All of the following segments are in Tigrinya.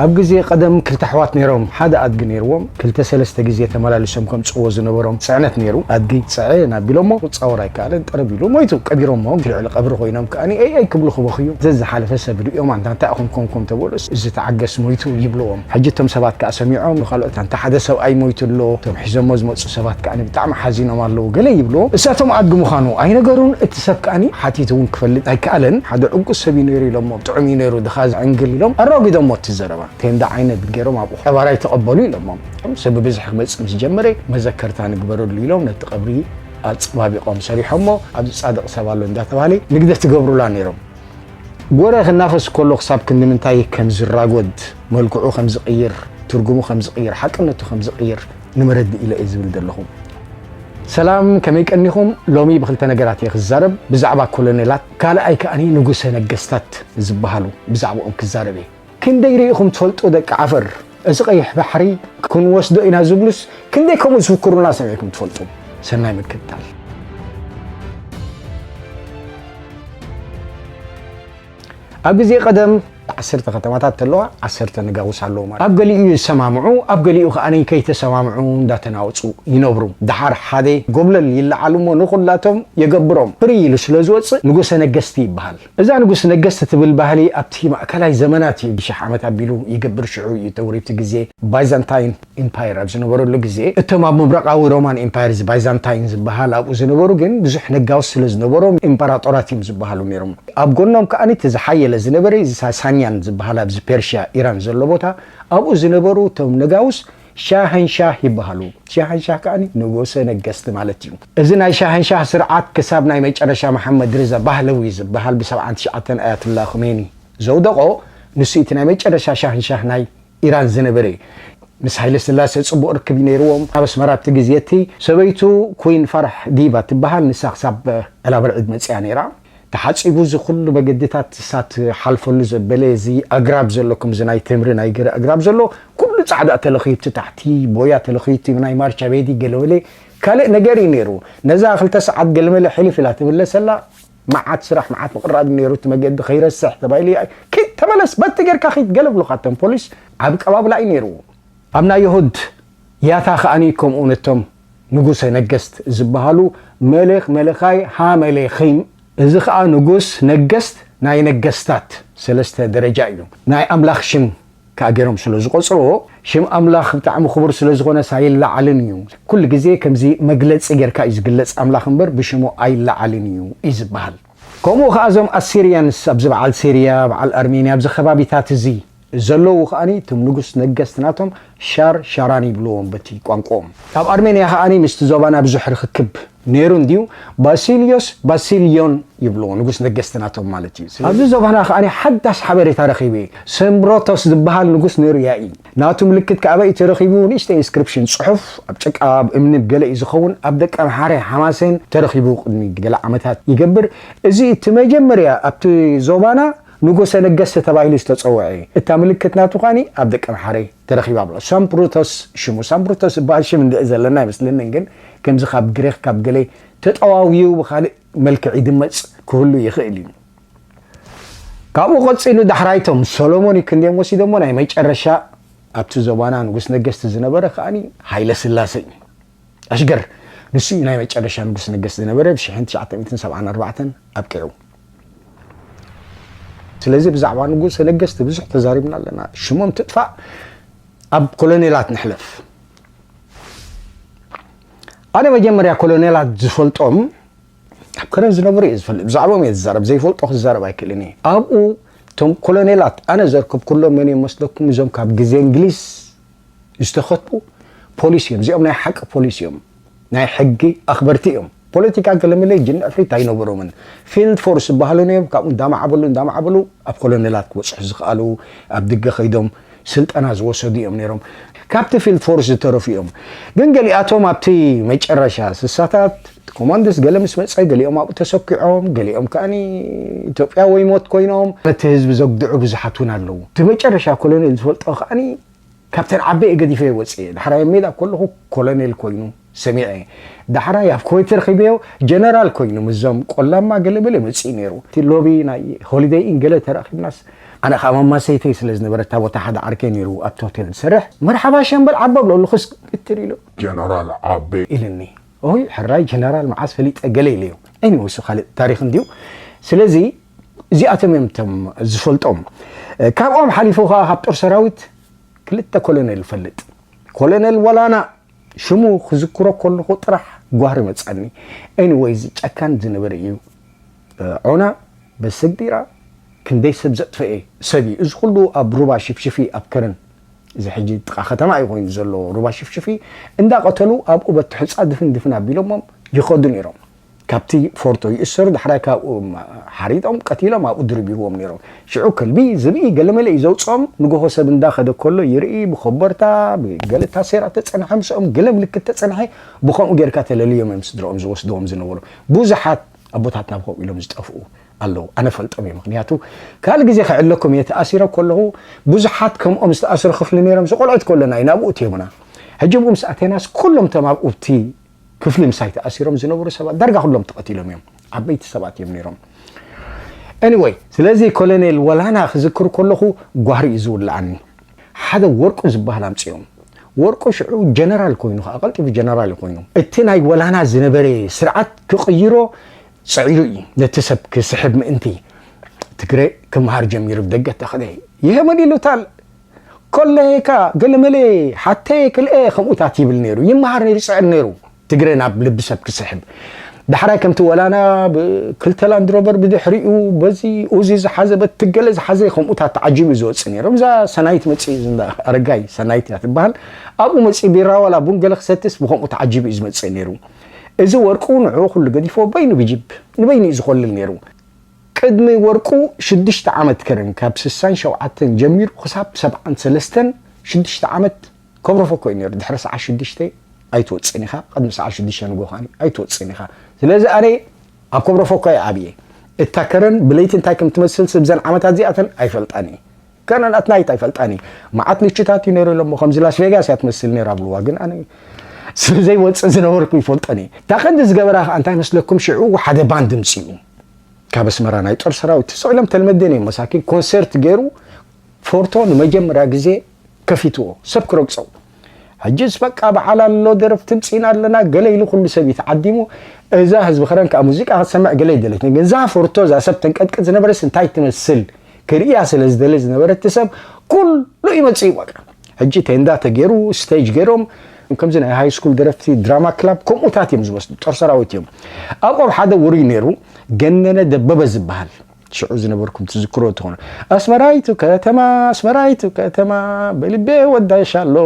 ኣብ ግዜ ቀደም ክልተ ኣሕዋት ነይሮም፣ ሓደ ኣድጊ ነይርዎም። ክልተ ሰለስተ ግዜ ተመላሊሶም ከምጽእዎ ዝነበሮም ጽዕነት ነይሩ። ኣድጊ ጽዕን ኣቢሎሞ ክጻወር ኣይከኣለን፣ ጠረብ ኢሉ ሞይቱ። ቀቢሮሞ፣ ልዕሊ ቀብሪ ኮይኖም ከኣኒ ኣይ ኣይ ክብሉ ክበኽዩ። ዘዝሓለፈ ሰብ ርእዮም፣ ኣንታ እንታይ ኢኹም ኮንኩም ተበሉስ፣ እዚ ተዓገስ ሞይቱ ይብልዎም። ሕጂ እቶም ሰባት ከኣ ሰሚዖም፣ ንኻልኦት ኣንታ ሓደ ሰብኣይ ሞይቱ ኣሎ፣ እቶም ሒዞሞ ዝመጹ ሰባት ከኣኒ ብጣዕሚ ሓዚኖም ኣለዉ ገለ ይብልዎም። እሳቶም ኣድጊ ምዃኑ ኣይነገሩን፣ እቲ ሰብ ከኣኒ ሓቲቱ እውን ክፈልጥ ኣይከኣለን። ሓደ ዕጉስ ሰብ እዩ ነይሩ ኢሎሞ፣ ጥዑም እዩ ነይሩ፣ ድኻ ዘዕንግል ኢሎም ኣራጒዶሞ እቲ ዘረባ። ቴንዳ ዓይነት ገይሮም ኣብኡ ቀባር ኣይተቐበሉ ኢሎሞም። ሰብ ብብዝሒ ክመጽእ ምስ ጀመረ መዘከርታ ንግበረሉ ኢሎም ነቲ ቀብሪ ኣጸባቢቖም ሰሪሖሞ። ኣብዚ ጻድቕ ሰብ ኣሎ እንዳተባህለ ንግደት ይገብሩላ ነይሮም። ጎረ ክናፈስ ከሎ ክሳብ ክንዲ ምንታይ ከም ዝራጎድ፣ መልክዑ ከም ዝቕይር፣ ትርጉሙ ከም ዝቕይር፣ ሓቅነቱ ከም ዝቕይር ንመረድእ ኢለ እየ ዝብል ዘለኹ። ሰላም፣ ከመይ ቀኒኹም? ሎሚ ብክልተ ነገራት እየ ክዛረብ፣ ብዛዕባ ኮሎኔላት፣ ካልኣይ ከኣኒ ንጉሰ ነገስታት ዝበሃሉ ብዛዕባኦም ክዛረብ እየ። ክንደይ ርኢኹም ትፈልጡ ደቂ ዓፈር? እዚ ቀይሕ ባሕሪ ክንወስዶ ኢና ዝብሉስ ክንደይ ከምኡ ዝፍክሩና ሰሚዕኩም ትፈልጡ? ሰናይ ምክትታል። ኣብ ግዜ ቀደም ዓሰርተ ከተማታት ተለዋ ዓሰርተ ነጋውስ ኣለዎ ማለት። ኣብ ገሊኡ ይሰማምዑ፣ ኣብ ገሊኡ ከኣ ከይተሰማምዑ እንዳተናወጹ ይነብሩ። ደሓር ሓደ ጎብለል ይለዓሉ እሞ ንኹላቶም የገብሮም። ፍርይ ኢሉ ስለ ዝወጽእ ንጉሰ ነገስቲ ይበሃል። እዛ ንጉስ ነገስት ትብል ባህሊ ኣብቲ ማእከላይ ዘመናት እዩ ሽሕ ዓመት ኣቢሉ ይገብር። ሽዑ እዩ ተውሪብቲ ግዜ ባይዛንታይን ኢምፓየር ኣብ ዝነበረሉ ግዜ፣ እቶም ኣብ ምብራቓዊ ሮማን ኢምፓየር፣ እዚ ባይዛንታይን ዝበሃል ኣብኡ ዝነበሩ ግን ብዙሕ ነጋውስ ስለ ዝነበሮም ኢምፓራጦራት እዮም ዝበሃሉ ነይሮም። ኣብ ጎኖም ከኣ እቲ ዝሓየለ ዝነበረ እዚ ሳሳንያን ዝበሃል ኣብዚ ፐርሽያ ኢራን ዘሎ ቦታ ኣብኡ ዝነበሩ እቶም ነጋውስ ሻህንሻህ ይበሃሉ። ሻህንሻህ ከኣ ንጉሰ ነገስት ማለት እዩ። እዚ ናይ ሻህንሻህ ስርዓት ክሳብ ናይ መጨረሻ መሓመድ ርዛ ባህለዊ ዝበሃል ብ ሰብዓን ትሽዓተን ኣያትላ ኹሜኒ ዘውደቖ፣ ንሱ እቲ ናይ መጨረሻ ሻህንሻህ ናይ ኢራን ዝነበረ እዩ። ምስ ሃይለ ስላሴ ጽቡቕ ርክብ እዩ ነይርዎም። ኣብ ኣስመራ ኣብቲ ግዜ እቲ ሰበይቱ ኩዊን ፋርሕ ዲባ ትበሃል፣ ንሳ ክሳብ ዕላበርዕድ መጽያ ነይራ። ተሓጺቡ እዚ ኩሉ መገድታት ንሳ ትሓልፈሉ ዘበለ እዚ ኣግራብ ዘሎ፣ ከምዚ ናይ ተምሪ ናይ ገረ ኣግራብ ዘሎ፣ ኩሉ ጻዕዳ ተለኽዩ፣ እቲ ታሕቲ ቦያ ተለኽዩ፣ እቲ ናይ ማርቻ ቤዲ ገለበለ ካልእ ነገር እዩ ነይሩ። ነዛ ክልተ ሰዓት ገለመለ ሕልፍ ኢላ ትምለሰላ፣ መዓት ስራሕ፣ መዓት ምቕራብ እዩ ነይሩ፣ እቲ መገዲ ከይረስሕ ተባሂሉ፣ "ኪድ ተመለስ፣ በቲ ጌርካ ኪድ" ገለ ብሉኻ እቶም ፖሊስ፣ ዓቢ ቀባብላ እዩ ነይርዎ። ኣብ ናይ የሁድ ያታ ከኣኒ ከምኡ ነቶም ንጉሰ ነገስት ዝበሃሉ መሌኽ፣ መለኻይ፣ ሃመሌኺም፣ እዚ ኸኣ ንጉስ፣ ነገስት፣ ናይ ነገስታት ሰለስተ ደረጃ እዩ። ናይ ኣምላኽ ሽም ከኣ ገይሮም ስለ ዝቖጽርዎ፣ ሽም ኣምላኽ ብጣዕሚ ክቡር ስለ ዝኾነስ ኣይለዓልን እዩ። ኩሉ ግዜ ከምዚ መግለጺ ጌርካ እዩ ዝግለጽ ኣምላኽ እምበር ብሽሙ ኣይለዓልን እዩ እዩ ዝበሃል። ከምኡ ኸኣ እዞም ኣሲርያንስ ኣብዚ በዓል ሲርያ፣ በዓል ኣርሜንያ፣ ኣብዚ ከባቢታት እዚ ዘለዉ ኸኣኒ እቶም ንጉስ ነገስት ናቶም ሻር ሻራን ይብልዎም በቲ ቋንቋኦም። ኣብ ኣርሜንያ ኸኣኒ ምስቲ ዞባና ብዙሕ ርኽክብ ነይሩ እንድዩ። ባሲልዮስ ባሲልዮን ይብልዎ ንጉስ ነገስት ናቶም ማለት እዩ። ስለዚ ኣብዚ ዞባና ኸኣኒ ሓዳስ ሓበሬታ ረኺበ። ሰምብሮቶስ ዝበሃል ንጉስ ነይሩ ያኢ። ናቱ ምልክት ከኣ ኣበይ ተረኺቡ? ንእሽተይ ኢንስክሪፕሽን፣ ጽሑፍ ኣብ ጭቃ፣ ኣብ እምኒ፣ ኣብ ገለ እዩ ዝኸውን። ኣብ ደቀ ምሓረ ሓማሴን ተረኺቡ ቅድሚ ገለ ዓመታት ይገብር። እዚ እቲ መጀመርያ ኣብቲ ዞባና ንጉሰ ነገስት ተባሂሉ ዝተጸውዐ እዩ። እታ ምልክት ናቱ ኸኣኒ ኣብ ደቀ ምሓረ ተረኺባ ብሎ። ሳምፕሩቶስ ሽሙ። ሳምፕሩቶስ ዝበሃል ሽም እንድዒ ዘለና ኣይመስለንን፣ ግን ከምዚ ካብ ግሪኽ ካብ ገለ ተጠዋውዩ ብኻልእ መልክዕ ይድመጽ ክህሉ ይኽእል እዩ። ካብኡ ቀጺሉ ዳሕራይቶም ሶሎሞን እዩ ክንድዮም ወሲዶሞ፣ ናይ መጨረሻ ኣብቲ ዞባና ንጉስ ነገስት ዝነበረ ከኣኒ ሃይለ ስላሴ እዩ። ኣሽገር ንሱ እዩ ናይ መጨረሻ ንጉስ ነገስት ዝነበረ፣ ብ ሽሕን ትሽዓተ ሚእትን ሰብዓን ኣርባዕተን ኣብቂዑ። ስለዚ ብዛዕባ ንጉሰ ነገስት ብዙሕ ተዛሪብና ኣለና። ሽሞም ትጥፋእ፣ ኣብ ኮሎኔላት ንሕለፍ። ኣነ መጀመርያ ኮሎኔላት ዝፈልጦም ኣብ ከረን ዝነበሩ እየ ዝፈልጥ። ብዛዕባኦም እየ ዝዛረብ፣ ዘይፈልጦ ክዛረብ ኣይክእልን እየ። ኣብኡ እቶም ኮሎኔላት ኣነ ዘርክብኩሎም መን እዮም መስለኩም? እዞም ካብ ግዜ እንግሊዝ ዝተኸትቡ ፖሊስ እዮም። እዚኦም ናይ ሓቂ ፖሊስ እዮም። ናይ ሕጊ ኣኽበርቲ እዮም። ፖለቲካ ገለመለ ጅን ዕፍሪት ኣይነበሮምን። ፊልድ ፎርስ ዝበሃሉ ነዮም። ካብኡ እንዳማዕበሉ እንዳማዕበሉ ኣብ ኮሎኔላት ክበጽሑ ዝኸኣሉ፣ ኣብ ድገ ከይዶም ስልጠና ዝወሰዱ እዮም ነይሮም። ካብቲ ፊልድ ፎርስ ዝተረፉ እዮም። ግን ገሊኣቶም ኣብቲ መጨረሻ ስሳታት ኮማንዶስ ገለ ምስ መጸ፣ ገሊኦም ኣብኡ ተሰኪዖም፣ ገሊኦም ከኣኒ ኢትዮጵያ ወይ ሞት ኮይኖም ነቲ ህዝቢ ዘጉድዑ ብዙሓት እውን ኣለዉ። እቲ መጨረሻ ኮሎኔል ዝፈልጦ ከኣኒ ካብተን ዓበየ ገዲፈ ወፅየ። ዳሕራይ ኣብ ሜዳ ከለኹ ኮሎኔል ኮይኑ ሰሚዐ። ዳሕራይ ኣብ ኩዌት ረኺበዮ፣ ጀነራል ኮይኑ ምስዞም ቆላማ ገለ መለ መጺኡ ነይሩ። እቲ ሎቢ ናይ ሆሊደይ ኢን ገለ ተራኺብናስ፣ ኣነ ኸኣ ማማሰይተይ ስለ ዝነበረት፣ እታ ቦታ ሓደ ዓርከይ ነይሩ ኣብቲ ሆቴል ዝሰርሕ፣ "መርሓባ ሸምበል ዓቦ" ብለሉ፣ ክስ ክትር ኢሉ፣ "ጀነራል ዓቤ" ኢልኒ። ኦይ፣ ሕራይ ጀነራል መዓስ ፈሊጠ ገለ ኢለዮ። ኤኒወይ፣ እሱ ካልእ ታሪኽ እንድዩ። ስለዚ እዚኣቶም እዮም እቶም ዝፈልጦም። ካብኦም ሓሊፉ ኸኣ ካብ ጦር ሰራዊት ክልተ ኮሎኔል እፈልጥ። ኮሎኔል ወላና ሽሙ ክዝክሮ ከለኹ ጥራሕ ጓህሪ መጻኒ። ኤኒወይዝ፣ ጨካን ዝነበረ እዩ። እ፣ ዖና በሰግዲራ ክንደይ ሰብ ዘጥፈኤ ሰብ እዩ። እዚ ኩሉ ኣብ ሩባ ሽፍሽፊ ኣብ ከረን፣ እዚ ሕጂ ጥቓ ከተማ እዩ ኮይኑ ዘሎ ሩባ ሽፍሽፊ፣ እንዳቐተሉ ኣብኡ በትሑ ጻድፍን ድፍን ኣቢሎሞም ይኸዱ ነይሮም። ካብቲ ፎርቶ ይእሰሩ፣ ዳሕራይ ካብኡ ሓሪጦም ቀቲሎም ኣብኡ ድርቢርዎም ነይሮም። ሽዑ ከልቢ ዝብኢ ገለመለ እዩ ዘውፅኦም። ንጎሆ ሰብ እንዳኸደ ከሎ ይርኢ፣ ብኮበርታ ብገለ ታሴራ ተጸንሐ፣ ምስኦም ገለ ምልክት ተጸንሐ፣ ብኸምኡ ጌርካ ተለልዮም እዮም ስድረኦም ዝወስድዎም ዝነበሩ። ብዙሓት ኣቦታትና ብኸምኡ ኢሎም ዝጠፍኡ ኣለዉ። ኣነ ፈልጦም እየ። ምኽንያቱ ካልእ ግዜ ክዕለኩም እየ። ተኣሲረ ከለኹ ብዙሓት ከምኦም ዝተኣስሩ ክፍሊ ነይሮም። ዝቆልዑት ከለና እዩ ናብኡ እትዮምና። ሕጂ ብኡ ምስ ኣተናስ ኩሎም እቶም ኣብኡ እቲ ክፍሊ ምሳይ ተኣሲሮም ዝነበሩ ሰባት ዳርጋ ኩሎም ተቐቲሎም እዮም። ዓበይቲ ሰባት እዮም ነይሮም። ኤኒወይ፣ ስለዚ ኮሎኔል ወላና ክዝክር ከለኹ ጓህሪ እዩ ዝውልዓኒ። ሓደ ወርቁ ዝበሃል ኣምጺኦም። ወርቁ ሽዑ ጀነራል ኮይኑ ኸዓ፣ ቀልጢፉ ጀነራል ኮይኑ፣ እቲ ናይ ወላና ዝነበረ ስርዓት ክቕይሮ ጸዒሩ እዩ። ነቲ ሰብ ክስሕብ ምእንቲ፣ ትግረ ክመሃር ጀሚሩ፣ ብደገ ተኸደ። "ይሄ ምን ይሉታል? ኮለሄካ፣ ገለመለ፣ ሓቴ፣ ክልኤ" ከምኡታት ይብል ነይሩ። ይመሃር ነይሩ፣ ይጽዕር ነይሩ። ትግረ ናብ ልቢ ሰብ ክስሕብ። ዳሕራይ ከምቲ ወላና ብክልተ ላንድሮቨር ብድሕሪኡ በዚ ኡዚ ዝሓዘ በቲ ገለ ዝሓዘ ከምኡታት ተዓጂቡ እዩ ዝወፅእ ነይሩ። እዛ ሰናይት መፂኡ፣ እዚ እንዳ ኣረጋይ ሰናይት እያ ትበሃል። ኣብኡ መፂኡ ቢራ ዋላ ቡን ገለ ክሰትስ ብኸምኡ ተዓጂቡ እዩ ዝመፅእ ነይሩ። እዚ ወርቁ ንዕኡ ኩሉ ገዲፎ በይኑ ብጅብ ንበይኑ እዩ ዝኾልል ነይሩ። ቅድሚ ወርቁ ሽዱሽተ ዓመት ከረን ካብ ስሳን ሸውዓተን ጀሚሩ ክሳብ ሰብዓን ሰለስተን ሽዱሽተ ዓመት ከብሮ ፈኮ እዩ ነይሩ። ድሕሪ ሰዓት ሽዱሽተ ኣይትወፅእን ኢኻ፣ ቅድሚ ሰዓት ሽዱሽተ ንጎ ኸዓኒ ኣይትወፅእን ኢኻ። ስለዚ ኣነ ኣብ ከብሮ ፈኮ እየ ዓብየ። እታ ከረን ብለይቲ እንታይ ከም ትመስል ስብዘን ዓመታት እዚኣተን ኣይፈልጣን እየ። ከረን ኣትናይት ኣይፈልጣን እየ። መዓት ንቹታት እዩ ነይሩ ኢሎሞ፣ ከምዚ ላስ ቬጋስ እያ ትመስል ነይራ ብልዋ፣ ግን ኣነ ስለ ዘይወፅእ ዝነበርኩ ይፈልጠን እየ። እታ ቀንዲ ዝገበራ ከዓ እንታይ መስለኩም? ሽዑ ሓደ ባንድ ምፅኡ ካብ ኣስመራ ናይ ጦር ሰራዊት ተሰቒሎም ተልመደን እዮም መሳኪን ኮንሰርት ገይሩ ፎርቶ ንመጀመርያ ግዜ ከፊትዎ፣ ሰብ ክረግጾ። ሕጅስ በቃ በዓል ኣሎ፣ ደረፍቲ ምጺና ኣለና፣ ገለ ኢሉ ኩሉ ሰብ እዩ ተዓዲሙ። እዛ ህዝቢ ከረን ከኣ ሙዚቃ ክትሰምዕ ገለ ኣይደለትን። ግን እዛ ፎርቶ፣ እዛ ሰብ ተንቀጥቅጥ ዝነበረስ እንታይ ትመስል ክርእያ ስለ ዝደለ ዝነበረ እቲ ሰብ ኩሉ እዩ መጺኡ በቃ። ሕጂ ቴንዳ ተገይሩ፣ ስቴጅ ገይሮም፣ ከምዚ ናይ ሃይ ስኩል ደረፍቲ ድራማ ክላብ ከምኡታት እዮም ዝመስሉ፣ ጦር ሰራዊት እዮም። ኣብኦም ሓደ ውሩይ ነይሩ፣ ገነነ ደበበ ዝበሃል። ሽዑ ዝነበርኩም ትዝክሮ ትኾኑ። ኣስመራይቱ ከተማ፣ ኣስመራይቱ ከተማ፣ በልቤ ወዳሻሎ፣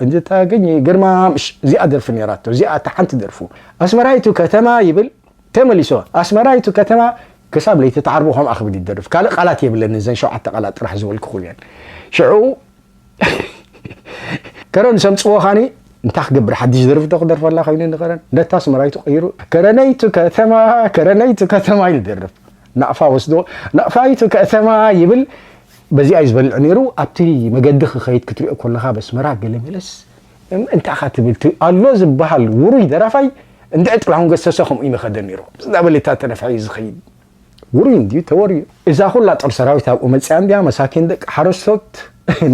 እንድታገኝ ግርማ፣ ምሽ፣ እዚኣ ደርፊ ነይራቶ፣ እዚኣ እታ ሓንቲ ደርፉ። ኣስመራይቱ ከተማ ይብል፣ ተመሊሶ፣ ኣስመራይቱ ከተማ፣ ክሳብ ለይቲ ተዓርቦ ከምኣ ክብል ይደርፍ። ካልእ ቃላት የብለኒ፣ እዘን ሸውዓተ ቃላት ጥራሕ ዝበልኩኹም እየን። ሽዑ ከረን ሰምጽዎ ኻኒ፣ እንታይ ክገብር፣ ሓድሽ ደርፊ ዶ ክደርፈላ ኸይኑ ንኸረን? ነታ ኣስመራይቱ ቀይሩ፣ ከረነይቱ ከተማ፣ ከረነይቱ ከተማ ኢሉ ደርፍ። ናቕፋ ወስዶ፣ ናቕፋይቱ ከተማ ይብል፣ በዚኣ እዩ ዝበልዕ ነይሩ። ኣብቲ መገዲ ክኸይድ ክትሪኦ ከለኻ፣ በስመራ ገለ መለስ፣ እም፣ እንታይ ኢኻ ትብል? እቲ ኣሎ ዝበሃል ውሩይ ደራፋይ፣ እንድዒ ጥላሁን ገሰሰ ከምኡ እዩ መኸደ ነይሩ። ዝናበለ እታ ተነፍሐ እዩ ዝኸይድ። ውሩይ እንድዩ ተወርዩ። እዛ ኩላ ጦር ሰራዊት ኣብኡ መጽያ እንድያ፣ መሳኪን ደቂ ሓረስቶት፣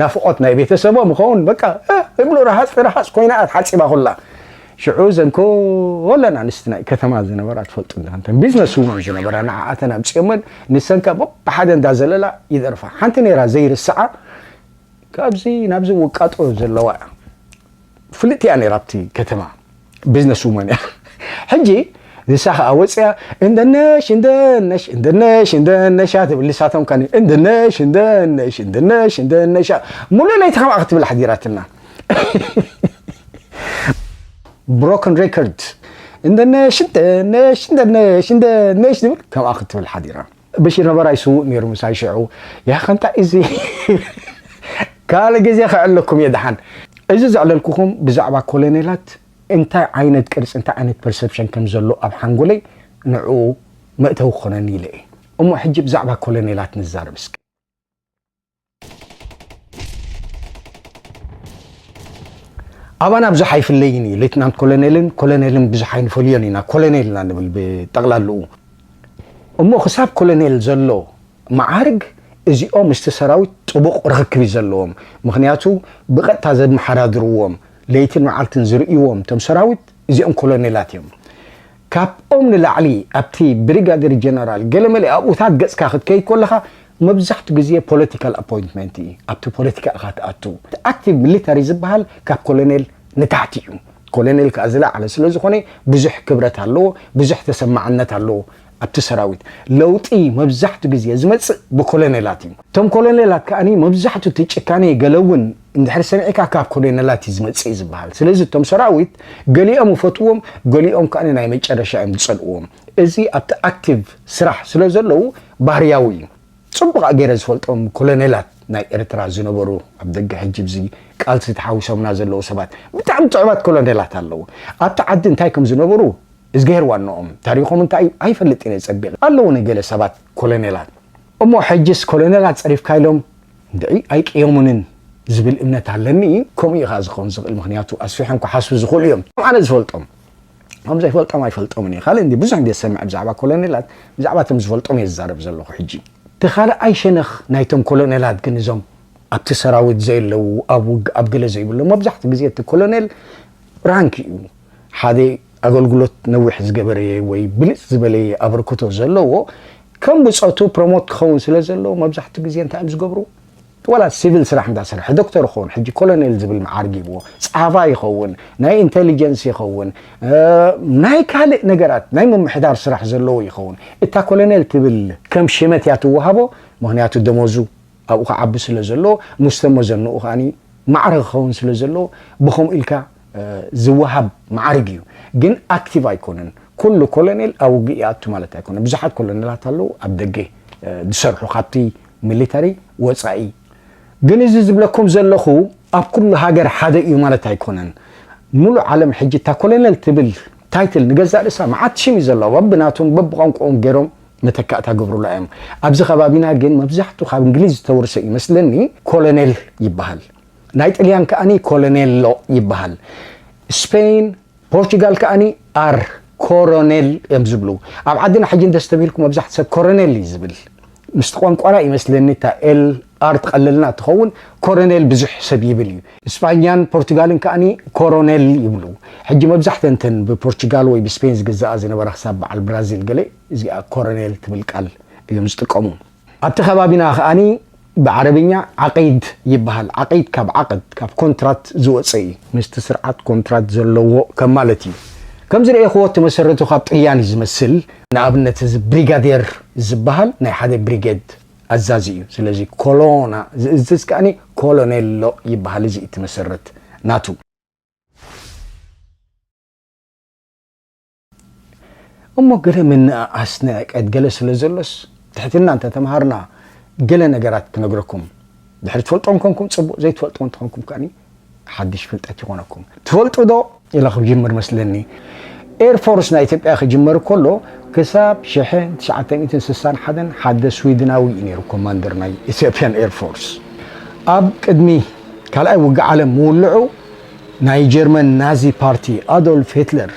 ናፍቖት ናይ ቤተሰቦም ይኸውን። በቃ፣ እ፣ ይብሉ፣ ረሃጽ፣ ረሃጽ ኮይና እያ ተሓጺባ ኩላ። ሽዑ እዘን ኮለን ኣንስቲ ናይ ከተማ ዝነበራ ትፈልጡ እንዳ፣ እንተን ቢዝነስ ውመን ዝነበራ፣ ንዓኣተን ኣምጺኦመን፣ ንሰን ከኣ በብሓደ እንዳዘለላ ይደርፋ። ሓንቲ ነይራ ዘይርስዓ፣ ካብዚ ናብዚ ውቃጦ ዘለዋ እያ። ፍልጥቲ እያ ነይራ ኣብቲ ከተማ፣ ቢዝነስ ውመን እያ። ሕጂ ንሳ ኸኣ ወፅያ፣ "እንደነሽ፣ እንደነሽ፣ እንደነሽ፣ እንደነሽ" እያ ትብል። ንሳቶም ከ፣ "እንደነሽ፣ እንደነሽ፣ እንደነሽ፣ እንደነሽ" እያ። ሙሉእ ለይቲ ከምኣ ክትብል ሓዲራትና። ብሮከን ሬከርድ፣ "እንደነሽ፣ እንደነሽ፣ እንደነሽ፣ እንደነሽ" ትብል፣ ከምኣ ክትብል ሓዲራ። በሽር ነበራይ ስዉእ ነይሩ ምሳይ ሽዑ። ያኸ እንታይ እዚ? ካልእ ግዜ ከዕለኩም እየ ደሓን። እዚ ዘዕለልኩኹም ብዛዕባ ኮሎኔላት እንታይ ዓይነት ቅርጺ፣ እንታይ ዓይነት ፐርሰፕሽን ከም ዘሎ ኣብ ሓንጎለይ ንዕኡ መእተዊ ክኾነኒ ኢለ እየ። እሞ ሕጂ ብዛዕባ ኮሎኔላት ንዛረብ እስኪ። ኣባና ብዙሕ ኣይፍለይን እዩ። ሌትናንት ኮሎኔልን ኮሎኔልን ብዙሕ ኣይንፈልዮን ኢና። ኮሎኔል ኢና ንብል ብጠቕላልኡ። እሞ ክሳብ ኮሎኔል ዘሎ መዓርግ እዚኦም ምስቲ ሰራዊት ጥቡቕ ርኽክብ እዩ ዘለዎም። ምኽንያቱ ብቐጥታ ዘመሓዳድርዎም፣ ለይትን መዓልትን ዝርእይዎም እቶም ሰራዊት እዚኦም ኮሎኔላት እዮም። ካብኦም ንላዕሊ ኣብቲ ብሪጋዴር ጀነራል ገለመለ ኣብኡታት ገጽካ ክትከይድ ከለኻ መብዛሕቱ ግዜ ፖለቲካል ኣፖይንትመንት እዩ። ኣብቲ ፖለቲካ ኢኻ ትኣቱ። ኣክቲቭ ሚሊተሪ ዝበሃል ካብ ኮሎኔል ንታሕቲ እዩ። ኮሎኔል ከዓ ዝለዓለ ስለ ዝኾነ ብዙሕ ክብረት ኣለዎ፣ ብዙሕ ተሰማዕነት ኣለዎ ኣብቲ ሰራዊት። ለውጢ መብዛሕቱ ግዜ ዝመጽእ ብኮሎኔላት እዩ። እቶም ኮሎኔላት ከኣኒ መብዛሕቱ እቲ ጭካኔ ገለ እውን እንድሕር ሰሚዕካ ካብ ኮሎኔላት እዩ ዝመጽእ እዩ ዝበሃል። ስለዚ እቶም ሰራዊት ገሊኦም ይፈትዎም፣ ገሊኦም ከኣኒ ናይ መጨረሻ እዮም ዝጸልእዎም። እዚ ኣብቲ ኣክቲቭ ስራሕ ስለ ዘለዉ ባህርያዊ እዩ። ጽቡቕ ገይረ ዝፈልጦም ኮሎኔላት ናይ ኤርትራ ዝነበሩ ኣብ ደገ ሕጂ ብዚ ቃልሲ ተሓዊሶምና ዘለዉ ሰባት ብጣዕሚ ጥዑማት ኮሎኔላት ኣለዉ። ኣብቲ ዓዲ እንታይ ከም ዝነበሩ እዝግሄር ዋንኦም ታሪኾም እንታይ እዩ ኣይፈልጥን እየ ጸቢቕ። ኣለዉ ናይ ገለ ሰባት ኮሎኔላት። እሞ ሕጅስ ኮሎኔላት ጸሪፍካ ኢሎም እንድዒ ኣይቅየሙንን ዝብል እምነት ኣለኒ። ከምኡ እዩ ከኣ ዝኸውን ዝኽእል፣ ምኽንያቱ ኣስፊሖም ክሓስቡ ዝኽእሉ እዮም። ኣነ ዝፈልጦም ከም ዘይፈልጦም ኣይፈልጦምን እየ። ካልእ እንዲ ብዙሕ እንዲ ዝሰምዕ ብዛዕባ ኮሎኔላት፣ ብዛዕባ እቶም ዝፈልጦም እየ ዝዛረብ ዘለኹ ሕጂ። እቲ ካልኣይ ሸነኽ ናይቶም ኮሎኔላት ግን እዞም ኣብቲ ሰራዊት ዘየለዉ፣ ኣብ ውግእ ኣብ ገለ ዘይብሎም፣ መብዛሕትኡ ግዜ እቲ ኮሎኔል ራንክ እዩ። ሓደ ኣገልግሎት ነዊሕ ዝገበረ ወይ ብልጽ ዝበለ ኣበርክቶ ዘለዎ ከም ብጾቱ ፕሮሞት ክኸውን ስለ ዘለዎ መብዛሕትኡ ግዜ እንታይ እዮም ዝገብሩ? ዋላ ሲቪል ስራሕ እንዳሰርሐ ዶክተር ይኸውን፣ ሕጂ ኮሎኔል ዝብል መዓርግ ይብዎ፣ ጸሓፋይ ይኸውን፣ ናይ ኢንቴሊጀንስ ይኸውን፣ እ፣ ናይ ካልእ ነገራት ናይ ምምሕዳር ስራሕ ዘለዎ ይኸውን። እታ ኮሎኔል ትብል ከም ሽመት እያ ትወሃቦ፣ ምኽንያቱ ደሞዙ ኣብኡ ክዓቢ ስለ ዘሎ፣ ምስ ተመዘንኡ ከኣኒ ማዕረ ክኸውን ስለ ዘለዎ፣ ብኸምኡ ኢልካ፣ እ፣ ዝወሃብ መዓርግ እዩ። ግን ኣክቲቭ ኣይኮነን። ኩሉ ኮሎኔል ኣብ ውግእ ይኣቱ ማለት ኣይኮነን። ብዙሓት ኮሎኔላት ኣለዉ ኣብ ደገ፣ እ፣ ዝሰርሑ ካብቲ ሚሊተሪ ወጻኢ። ግን እዚ ዝብለኩም ዘለኹ ኣብ ኩሉ ሃገር ሓደ እዩ ማለት ኣይኮነን። ሙሉእ ዓለም ሕጂ እታ ኮሎኔል ትብል ታይትል ንገዛእ ርእሳ መዓት ሽም እዩ ዘለዋ። በብናቶም በብቋንቋኦም ገይሮም መተካእታ ገብሩላ እዮም። ኣብዚ ከባቢና ግን መብዛሕትኡ ካብ እንግሊዝ ዝተወርሰ ይመስለኒ ኮሎኔል ይበሃል። ናይ ጥልያን ከኣኒ ኮሎኔሎ ይበሃል። ስፔን፣ ፖርቹጋል ከኣኒ ኣር ኮሮኔል እዮም ዝብሉ። ኣብ ዓድና ሕጂ እንተስተብሂልኩም መብዛሕትኡ ሰብ ኮሮኔል እዩ ዝብል። ምስቲ ቋንቋና ይመስለኒ እታ ኤል ኣር ትቐልልና ትኸውን፣ ኮሮኔል ብዙሕ ሰብ ይብል እዩ። ስጳኛን ፖርቱጋልን ከኣኒ ኮሮኔል ይብሉ። ሕጂ መብዛሕተን እተን ብፖርቹጋል ወይ ብስፔን ዝግዛኣ ዝነበራ ክሳብ በዓል ብራዚል ገለ እዚኣ ኮሮኔል ትብል ቃል እዮም ዝጥቀሙ። ኣብቲ ከባቢና ከኣኒ ብዓረብኛ ዓቂድ ይበሃል። ዓቂድ ካብ ዓቅድ፣ ካብ ኮንትራት ዝወፀ እዩ። ምስቲ ስርዓት ኮንትራት ዘለዎ ከም ማለት እዩ። ከም ዝረኤኽዎ እቲ መሰረቱ ካብ ጥልያን እዩ ዝመስል። ንኣብነት እዚ ብሪጋዴር ዝበሃል ናይ ሓደ ብሪጌድ ኣዛዚ እዩ። ስለዚ ኮሎና ዝእዝዝ ከኣኒ ኮሎኔሎ ይበሃል። እዚ እቲ መሰረት ናቱ። እሞ ገለ ምንእኣስ ንዕቀት ገለ ስለ ዘሎስ ትሕትና እንተተምሃርና ገለ ነገራት ክነግረኩም። ድሕሪ ትፈልጦም ኮንኩም ጽቡቕ፣ ዘይትፈልጦም እንተኾንኩም ከኣኒ ሓድሽ ፍልጠት ይኾነኩም። ትፈልጡ ዶ? ኢለ ክጅምር መስለኒ። ኤርፎርስ ናይ ኢትዮጵያ ክጅመር ከሎ ክሳብ ሽሕን ትሽዓተ ሚእትን ስሳን ሓደን ሓደ ስዊድናዊ እዩ ነይሩ ኮማንደር ናይ ኢትዮጵያን ኤርፎርስ። ኣብ ቅድሚ ካልኣይ ውግእ ዓለም ምውልዑ ናይ ጀርመን ናዚ ፓርቲ ኣዶልፍ ሂትለር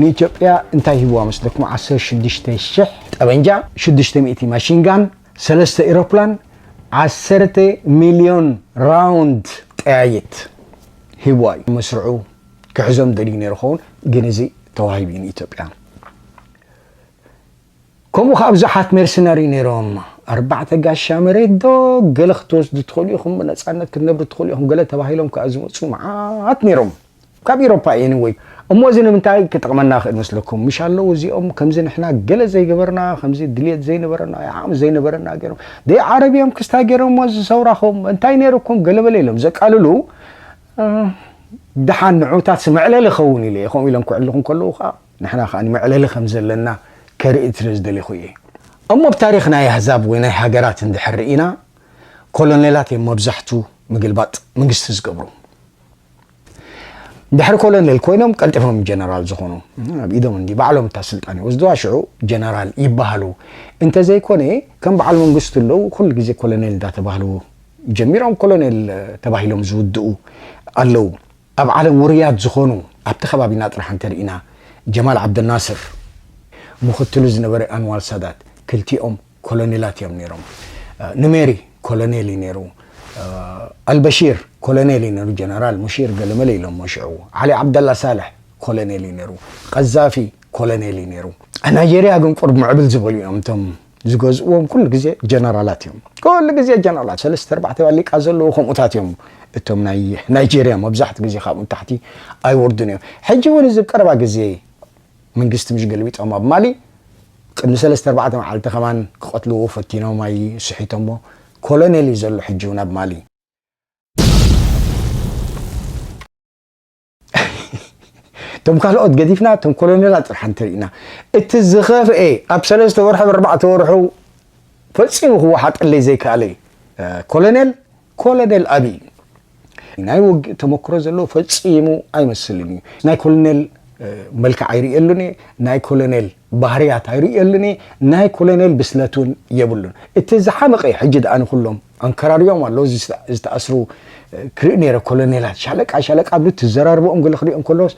ንኢትዮጵያ እንታይ ሂብዋ መስለኩም? ዓሰርተ ሽዱሽተ ሽሕ ጠበንጃ፣ ሽዱሽተ ሚእቲ ማሽንጋን፣ ሰለስተ ኤሮፕላን፣ ዓሰርተ ሚልዮን ራውንድ ጠያይት ሂብዋ እዩ። መስርዑ ክሕዞም ደልዩ ነይሩ ኸውን፣ ግን እዚ ተዋሂቡ እዩ ንኢትዮጵያ። ከምኡ ከኣ ብዙሓት ሜርሰናሪ ነይሮም። ኣርባዕተ ጋሻ መሬት ዶ ገለ ክትወስዱ ትኽእሉ ኢኹም፣ ብነጻነት ክትነብሩ ትኽእሉ ኢኹም ገለ ተባሂሎም ከኣ ዝመጹ መዓት ነይሮም። ካብ ኤሮፓ እዩ ወይ። እሞ እዚ ንምንታይ ክጠቕመና ይኽእል መስለኩም? ምሽ ኣለዉ እዚኦም ከምዚ ንሕና ገለ ዘይገበርና፣ ከምዚ ድልየት ዘይነበረና፣ ዓቕሚ ዘይነበረና ገይሮም። ደይ ዓረብ እዮም ክስታይ ገይሮም እሞ እዚ ሰውራኹም እንታይ ነይሩኩም ገለ በለ ኢሎም ዘቃልሉ፣ እ፣ ደሓን ንዑታት መዕለሊ ኸውን ኢለ እየ። ከምኡ ኢሎም ክዕልኹም ከለዉ ከኣ ንሕና ከኣ መዕለሊ ከም ዘለና ከርኢ ስለ ዝደለኹ እየ። እሞ ኣብ ታሪኽ ናይ ኣህዛብ ወይ ናይ ሃገራት እንድሕር ርኢና ኮሎኔላት እዮም መብዛሕቱ ምግልባጥ መንግስቲ ዝገብሩ። ድሕሪ ኮሎኔል ኮይኖም ቀልጢፎም ጀነራል ዝኾኑ ኣብ ኢዶም እንዲ ባዕሎም እታ ስልጣን ይወስድዋ፣ ሽዑ ጀነራል ይበሃሉ። እንተዘይኮነ ከም በዓል መንግስቱ ኣለዉ ኩሉ ግዜ ኮሎኔል እንዳተባህሉ ጀሚሮም ኮሎኔል ተባሂሎም ዝውድኡ ኣለዉ። ኣብ ዓለም ውሩያት ዝኾኑ ኣብቲ ከባቢና ጥራሕ እንተርኢና፣ ጀማል ዓብደልናስር፣ ምኽትሉ ዝነበረ ኣንዋር ሳዳት፣ ክልቲኦም ኮሎኔላት እዮም ነይሮም። ኑሜሪ ኮሎኔል እዩ ነይሩ። ኣልበሺር ኮሎኔል እዩ ነይሩ። ጀነራል ሙሺር ገለመለ ኢሎሞ ሽዑ። ዓሊ ዓብደላ ሳልሕ ኮሎኔል እዩ ነይሩ። ቀዛፊ ኮሎኔል እዩ ነይሩ። ናይጄርያ ግን ቁርብ ምዕብል ዝበሉ እዮም። እቶም ዝገዝእዎም ኩሉ ግዜ ጀነራላት እዮም። ኩሉ ግዜ ጀነራላት፣ ሰለስተ ኣርባዕተ ባሊቃ ዘለዎ ከምኡታት እዮም። እቶም ናይ ናይጄርያ መብዛሕትኡ ግዜ ካብኡ ንታሕቲ ኣይወርዱን እዮም። ሕጂ እውን እዚ ቀረባ ግዜ መንግስቲ ምሽ ገልቢጦም ኣብ ማሊ፣ ቅድሚ ሰለስተ ኣርባዕተ መዓልቲ ከማን ክቐትልዎ ፈቲኖም ኣይስሒቶሞ። ኮሎኔል እዩ ዘሎ ሕጂ እውን ኣብ ማሊ። እቶም ካልኦት ገዲፍና፣ እቶም ኮሎኔላት ጥራሕ እንተርኢና፣ እቲ ዝኸፍኤ ኣብ ሰለስተ ወርሒ፣ ኣብ ኣርባዕተ ወርሑ ፈጺሙ ክወሓጠለይ ዘይከኣለ፣ እ፣ ኮሎኔል፣ ኮሎኔል ኣብይ እዩ። ናይ ውግእ ተመክሮ ዘለዎ ፈጺሙ ኣይመስልን እዩ። ናይ ኮሎኔል፣ እ፣ መልክዕ ኣይርእየሉን እየ። ናይ ኮሎኔል ባህርያት ኣይርእየሉን እየ። ናይ ኮሎኔል ብስለት እውን የብሉን። እቲ ዝሓመቐ ሕጂ ደኣ ንኩሎም ኣንከራርዮም ኣለዉ። እዚ ዝተ-፣ ዝተኣስሩ፣ እ፣ ክርኢ ነይረ። ኮሎኔላት ሻለቃ፣ ሻለቃ ብሉ ትዘራርቦም ገለ ክሪኦም ከለዎስ፣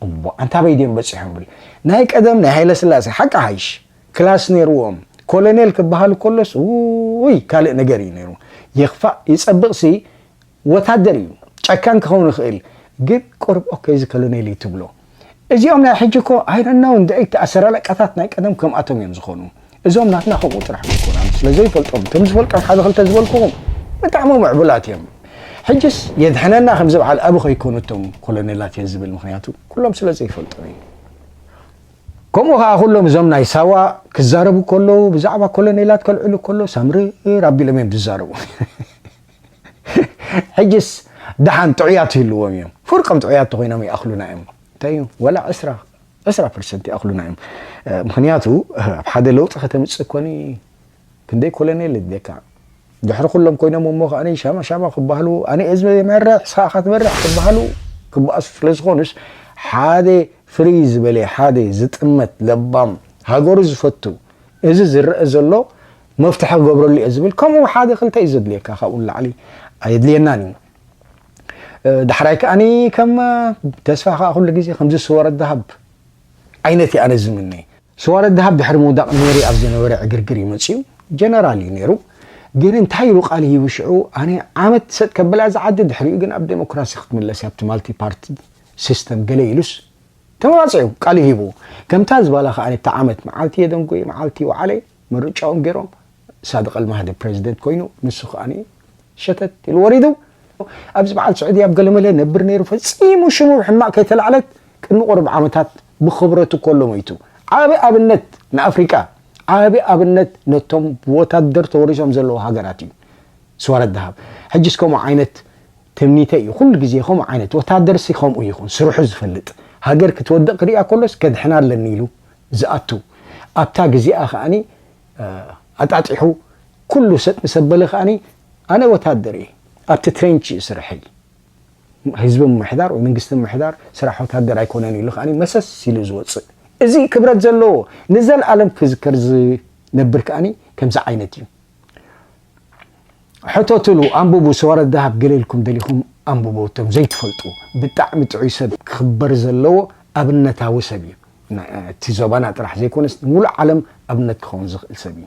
እሞ ኣንታ በይ ድዮም በጺሖም ብል። ናይ ቀደም ናይ ሃይለ ስላሴ ሓቂ ሓይሽ ክላስ ነይርዎም። ኮሎኔል ክበሃል ከሎስ፣ ውይ፣ ካልእ ነገር እዩ ነይሩ። ይኽፋእ ይጸብቕሲ፣ ወታደር እዩ። ጨካን ክኸውን ይኽእል፣ ግን ቁርብ ኦኬ፣ እዚ ኮሎኔል እዩ ትብሎ። እዚኦም ናይ ሕጂ እኮ፣ I don't know፣ እንድዒ፣ እቲ ኣሰራለቃታት ናይ ቀደም ከምኣቶም እዮም ዝኾኑ። እዞም ናትና ከምኡ ጥራሕ ኣይኮናን። ስለ ዘይፈልጦም፣ እቶም ዝፈልጦም ሓደ ክልተ ዝበልኩኹም ብጣዕሚ ምዕቡላት እዮም። ሕጅስ የድሕነና ከም ዝበሃል ኣብ ከይኮኑ እቶም ኮሎኔላት እየ ዝብል፣ ምኽንያቱ ኩሎም ስለ ዘይፈልጦም እዩ። ከምኡ ኸዓ ኩሎም እዞም ናይ ሳዋ ክዛረቡ ከለዉ፣ ብዛዕባ ኮሎኔላት ከልዕሉ ከለዉ፣ ሳምርር ኣቢሎም እዮም ዝዛረቡ። ሕጅስ ደሓን ጥዑያት ይህልዎም እዮም። ፍርቆም ጥዑያት ተኾይኖም ይኣኽሉና እዮም። እንታይ እዩ? ወላ ዕስራ፣ ዕስራ ፐርሰንት ይኣኽሉና እዮም። እ፣ ምኽንያቱ፣ ኣብ ሓደ ለውጢ ከተምጽእ ኮኒ ክንደይ ኮሎኔል የድልየካ? ድሕሪ ኩሎም ኮይኖም እሞ ከኣ ሻማ ሻማ ክበሃሉ፣ ኣነ እየ ዝመርሕ፣ ንስኻ ኢኻ ትመርሕ ክበሃሉ ክበኣሱ ስለ ዝኾኑስ፣ ሓደ ፍርይ ዝበለ፣ ሓደ ዝጥመት ለባም፣ ሃገሩ ዝፈቱ፣ እዚ ዝረአ ዘሎ መፍትሒ ክገብረሉ እየ ዝብል፣ ከምኡ ሓደ ክልተ እዩ ዘድልየካ፣ ካብኡ ንላዕሊ ኣየድልየናን እዩ። እ፣ ዳሕራይ ከኣኒ ከም፣ እ፣ ተስፋ ከኣ ኩሉ ግዜ ከምዚ ስወረት ደሃብ ዓይነት እየ ኣነ ዝምነ። ስወረት ደሃብ ድሕሪ ምውዳቕ ሜሪ ኣብ ዝነበረ ዕግርግር እዩ መጺኡ። ጀነራል እዩ ነይሩ። ግን እንታይ ኢሉ ቃል ሂቡ ሽዑ? ኣነ ዓመት ሰጥ ከብላ እዛ ዓዲ፣ ድሕሪኡ ግን ኣብ ዴሞክራሲ ክትምለስ እያ፣ ኣብቲ ማልቲ ፓርቲ ሲስተም ገለ ኢሉስ ተመባጺዑ ቃል ሂቡ። ከምታ ዝባላ ከኣ ኣብቲ ዓመት መዓልቲ የደንጎየ፣ መዓልቲ ወዓለ፣ ምርጫኦም ገይሮም። ሳድቕ ኣልማህዲ ፕሬዚደንት ኮይኑ፣ ንሱ ከኣ ሸተት ኢሉ ወሪዱ። ኣብዚ በዓል ስዑዲ ኣብ ገለመለ ነብር ነይሩ፣ ፈጺሙ ሽሙ ብሕማቕ ከይተላዕለት ቅድሚ ቁሩብ ዓመታት ብኽብረቱ ከሎ ሞይቱ። ዓቢ ኣብነት ንኣፍሪቃ፣ ዓቢ ኣብነት ነቶም ብወታደር ተወሪሶም ዘለዉ ሃገራት እዩ ስዋረት ደሃብ። ሕጅስ ከምኡ ዓይነት ትምኒተይ እዩ። ኩሉ ግዜ ከምኡ ዓይነት ወታደርሲ ከምኡ ይኹን፣ ስርሑ ዝፈልጥ፣ ሃገር ክትወድቕ ክሪኣ ከሎስ ከድሕና ኣለኒ ኢሉ ዝኣቱ። ኣብታ ግዜኣ ከኣኒ፣ እ፣ ኣጣጢሑ ኩሉ ሰጥ ምስ ኣበለ ከኣኒ፣ ኣነ ወታደር እየ፣ ኣብቲ ትሬንች እዩ ስርሐይ። ህዝቢ ምምሕዳር ወይ መንግስቲ ምምሕዳር ስራሕ ወታደር ኣይኮነን ኢሉ ከኣኒ መሰስ ኢሉ ዝወጽእ። እዚ ክብረት ዘለዎ ንዘለኣለም ክዝከር ዝነብር ከኣኒ ከምዚ ዓይነት እዩ። ሕተትሉ፣ ኣንብቡ፣ ስዋረት ደሃብ ገለ ኢልኩም ደሊኹም ኣንብቡ። እቶም ዘይትፈልጡ፣ ብጣዕሚ ጥዑይ ሰብ፣ ክኽበር ዘለዎ ኣብነታዊ ሰብ እዩ። ና-፣ እቲ ዞባና ጥራሕ ዘይኮነስ ንሙሉእ ዓለም ኣብነት ክኸውን ዝኽእል ሰብ እዩ።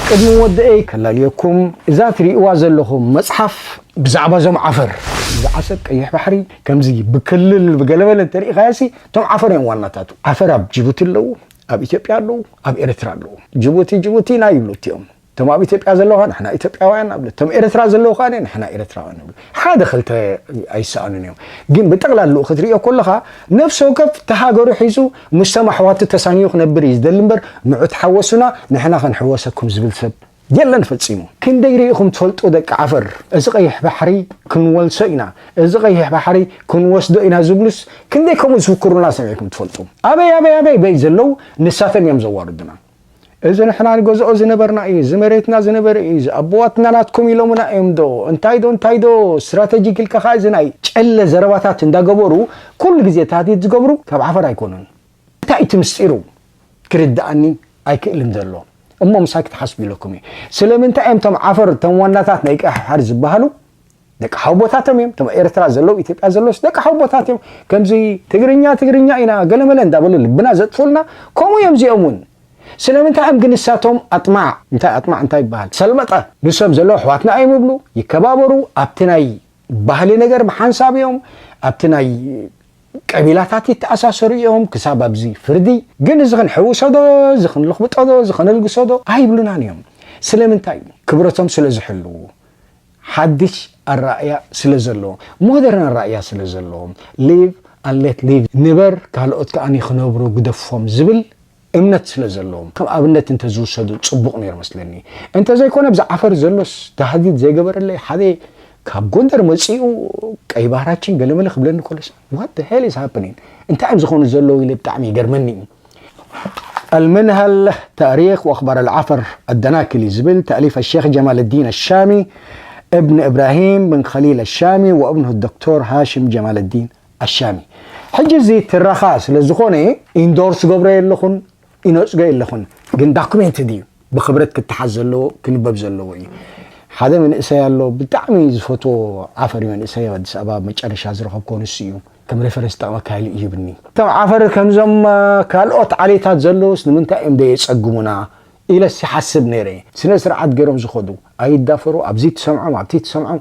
ቅድሚ ወድኤ ከላልየኩም፣ እዛ ትርእይዋ ዘለኹም መጽሓፍ ብዛዕባ እዞም ዓፈር፣ እዚ ዓሰብ ቀይሕ ባሕሪ ከምዚ ብክልል ብገለበለ እንተሪኢኻዮሲ፣ እቶም ዓፈር እዮም ዋናታቱ። ዓፈር ኣብ ጅቡቲ ኣለዉ፣ ኣብ ኢትዮጵያ ኣለዉ፣ ኣብ ኤርትራ ኣለዉ። ጅቡቲ ጅቡቲና ይብሉ እቲኦም። እቶም ኣብ ኢትዮጵያ ዘለዉ ኸዓ ንሕና ኢትዮጵያውያን ንብሉ፣ እቶም ኤርትራ ዘለዉ ኸዓ ንሕና ኤርትራውያን ንብሉ። ሓደ ክልተ ኣይሰኣኑን እዮም። ግን ብጠቕላልኡ ክትርእዮ ከለኻ፣ ነፍሲ ወከፍ ተሃገሩ ሒዙ ምስቶም ኣሕዋቱ ተሳንዩ ክነብር እዩ ዝደሊ እምበር፣ ንዑ ተሓወሱና፣ ንሕና ክንሕወሰኩም ዝብል ሰብ የለን ፈጺሙ። ክንደይ ርኢኹም ትፈልጡ ደቂ ዓፈር? እዚ ቀይሕ ባሕሪ ክንወልሶ ኢና፣ እዚ ቀይሕ ባሕሪ ክንወስዶ ኢና ዝብሉስ ክንደይ ከምኡ ዝፍክሩና ሰሚዕኩም ትፈልጡ? ኣበይ፣ ኣበይ፣ ኣበይ፣ በይ ዘለዉ ንሳቶም እዮም ዘዋርዱና። እዚ ንሕና ንገዝኦ ዝነበርና እዩ፣ እዚ መሬትና ዝነበረ እዩ፣ እዚ ኣቦዋትና ናትኩም ኢሎምና እዮም ዶ፣ እንታይ ዶ፣ እንታይ ዶ፣ ስትራተጂክ ኢልካ ኸዓ እዚ ናይ ጨለ ዘረባታት እንዳገበሩ ኩሉ ግዜ ታህዲድ ዝገብሩ ካብ ዓፈር ኣይኮኑን። እንታይ እቲ ምስጢሩ? ክርድኣኒ ኣይክእልን ዘሎ። እሞ ምሳይ ክትሓስቡ ኢለኩም እየ። ስለምንታይ እዮም እቶም ዓፈር፣ እቶም ዋናታት ናይ ቀይሕ ባሕሪ ዝበሃሉ ደቂ ሓውቦታቶም እዮም። እቶም ኤርትራ ዘለዉ፣ ኢትዮጵያ ዘለዉስ ደቂ ሓውቦታት እዮም። ከምዚ ትግርኛ ትግርኛ ኢና ገለመለ እንዳበሉ ልብና ዘጥፉልና፣ ከምኡ እዮም እዚኦም እውን። ስለምንታይ እዮም ግን ንሳቶም ኣጥማዕ፣ እንታይ ኣጥማዕ እንታይ ይበሃል? ሰልመጠ፣ ንሶም ዘለዉ ኣሕዋትና እዮም ይብሉ፣ ይከባበሩ፣ ኣብቲ ናይ ባህሊ ነገር ብሓንሳብ እዮም፣ ኣብቲ ናይ ቀቢላታት ይተኣሳሰሩ እዮም። ክሳብ ኣብዚ ፍርዲ ግን እዚ ክንሕውሶ ዶ፣ እዚ ክንልኽብጦ ዶ፣ እዚ ከነልግሶ ዶ ኣይብሉናን እዮም። ስለምንታይ? ክብረቶም ስለ ዝሕልዉ። ሓድሽ ኣራእያ ስለ ዘለዎም፣ ሞደርን ኣራእያ ስለ ዘለዎም፣ live and let live፣ ንበር ካልኦት ከኣ ክነብሩ ግደፎም ዝብል እምነት ስለ ዘለዎም፣ ከም ኣብነት እንተዝውሰዱ ጽቡቕ ነይሩ መስለኒ። እንተዘይኮነ፣ ኣብዚ ዓፈር ዘሎስ ታህዲድ ዘይገበረለይ ሓደ ካብ ጎንደር መጺኡ ቀይ ባህራችን ገለመለ ክብለኒ ከሎስ፣ what the hell is happening? እንታይ እዮም ዝኾኑ ዘለዉ ኢለ ብጣዕሚ ይገርመኒ እዩ። المنهل تاريخ وأخبار العفر الدناكلي ዝብል፣ تأليف الشيخ جمال الدين الشامي ابن إبراهيم بن خليل الشامي وابنه الدكتور هاشم جمال الدين الشامي። ሕጂ እዚ ትረኻ ስለ ዝኾነ ኢንዶርስ ገብሮ የለኹን፣ ኢነጽጎ የለኹን፣ ግን ዳኩሜንት ድዩ ብኽብረት ክተሓዝ ዘለዎ፣ ክንበብ ዘለዎ እዩ። ሓደ መንእሰይ ኣሎ፣ ብጣዕሚ ዝፈትዎ ዓፈሪ መንእሰይ ኣብ ኣዲስ ኣበባ መጨረሻ ዝረኸብኮ ንሱ እዩ። ከም ሬፈረንስ ጠቕመካ ኢሉ ይህብኒ። እቶም ዓፈር ከምዞም ካልኦት ዓሌታት ዘለውስ ንምንታይ እዮም ደየጸግሙና ኢለስ ይሓስብ ነይረ። ስነ ስርዓት ገይሮም ዝኸዱ ኣይዳፈሩ፣ ኣብዚ ትሰምዖም፣ ኣብቲ ትሰምዖም፣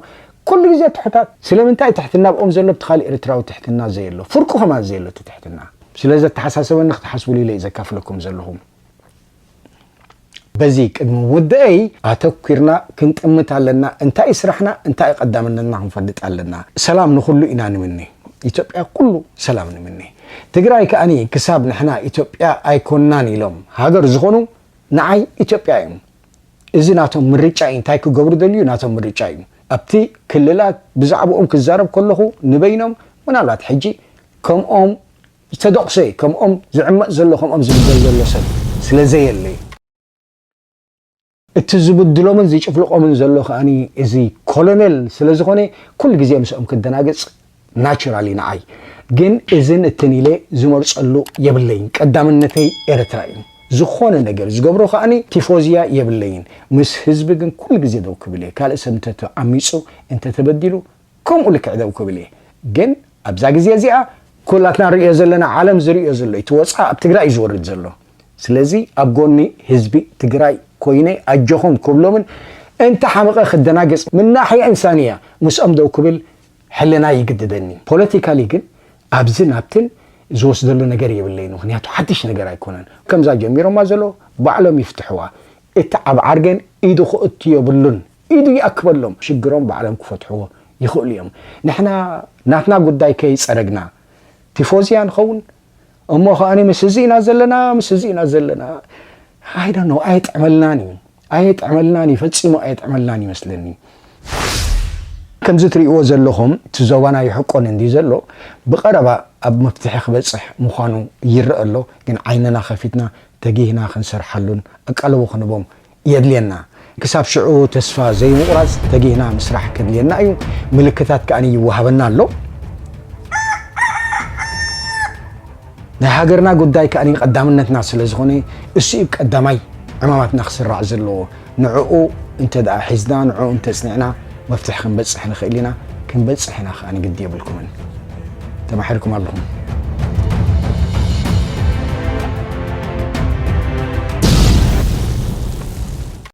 ኩሉ ግዜ ትሕታት። ስለምንታይ ትሕትና ኣብኦም ዘሎ ብቲ ካልእ ኤርትራዊ ትሕትና ዘየሎ፣ ፍርቁ ከማን ዘየሎ እቲ ትሕትና ስለ ዘተሓሳሰበኒ ክትሓስብሉ ኢለ እዩ ዘካፍለኩም ዘለኹ። በዚ ቅድሚ ምውድአይ ኣተኲርና ክንጥምት ኣለና። እንታይ ስራሕና፣ እንታይ ቀዳምነትና ክንፈልጥ ኣለና። ሰላም ንኹሉ ኢና ንምነ። ኢትዮጵያ ኩሉ ሰላም ንምነ። ትግራይ ከኣኒ ክሳብ ንሕና ኢትዮጵያ ኣይኮናን ኢሎም ሃገር ዝኾኑ ንዓይ ኢትዮጵያ እዮም። እዚ ናቶም ምርጫ እዩ። እንታይ ክገብሩ ደልዩ ናቶም ምርጫ እዩ። ኣብቲ ክልላት ብዛዕባኦም ክዛረብ ከለኹ ንበይኖም ምናልባት ሕጂ ከምኦም ዝተደቑሰ ከምኦም ዝዕመፅ ዘሎ ከምኦም ዝብደል ዘሎ ሰብ ስለ ዘየለ እቲ ዝብድሎምን ዝጭፍልቆምን ዘሎ ከኣኒ እዚ ኮሎኔል ስለ ዝኾነ ኩሉ ግዜ ምስኦም ክደናገፅ ናቹራሊ ንዓይ ግን እዝን እትን ኢለ ዝመርፀሉ የብለይን። ቀዳምነተይ ኤርትራ እዩ። ዝኾነ ነገር ዝገብሮ ከኣኒ ቲፎዝያ የብለይን። ምስ ህዝቢ ግን ኩሉ ግዜ ደው ክብል እየ። ካልእ ሰብ እንተተዓሚፁ እንተተበዲሉ ከምኡ ልክዕ ደው ክብል እየ። ግን ኣብዛ ግዜ እዚኣ ኩላትና ንሪኦ ዘለና ዓለም ዝሪኦ ዘሎ እቲ ወፃ ኣብ ትግራይ እዩ ዝወርድ ዘሎ። ስለዚ ኣብ ጎኒ ህዝቢ ትግራይ ኮይነ ኣጆኹም ክብሎምን እንተ ሓመቐ ክደናገፅ ምናሕያ እንሳንያ ምስኦም ደው ክብል ሕልና ይግድደኒ። ፖለቲካሊ ግን ኣብዝን ኣብትን ዝወስደሉ ነገር የብለይን። ምክንያቱ ሓድሽ ነገር ኣይኮነን። ከምዛ ጀሚሮማ ዘሎ ባዕሎም ይፍትሕዋ። እቲ ዓብ ዓርገን ኢዱ ክእቱ የብሉን። ኢዱ ይኣክበሎም። ሽግሮም ባዕሎም ክፈትሕዎ ይኽእሉ እዮም። ንሕና ናትና ጉዳይ ከይፀረግና ቲፎዝያ ንኸውን እሞ ከኣኒ ምስ እዚ ኢና ዘለና፣ ምስ እዚ ኢና ዘለና። I don't know፣ ኣየጥዕመልናን እዩ። ኣየጥዕመልናን እዩ። ፈጺሙ ኣየጥዕመልናን ይመስለኒ። ከምዚ ትርእይዎ ዘለኹም እቲ ዞባና ይሕቆን እንዲ ዘሎ ብቐረባ ኣብ መፍትሒ ክበጽሕ ምዃኑ ይረአ ኣሎ። ግን ዓይንና ከፊትና ተጊህና ክንሰርሓሉን ኣቃልቦ ክንቦም የድልየና። ክሳብ ሽዑ ተስፋ ዘይምቑራጽ ተጊህና ምስራሕ ከድልየና እዩ። ምልክታት ከኣ ይወሃበና ኣሎ። ናይ ሃገርና ጉዳይ ከኣ ቀዳምነትና ስለ ዝኾነ እሱ እዩ ቀዳማይ ዕማማትና ክስራዕ ዘለዎ። ንዕኡ እንተ ደኣ ሒዝና፣ ንዕኡ እንተ ጽኒዕና መፍትሒ ክንበጽሕ ንኽእል ኢና። ክንበጽሕ ኢና ከኣ ግዲ የብልኩምን። ተማሒርኩም ኣለኹም።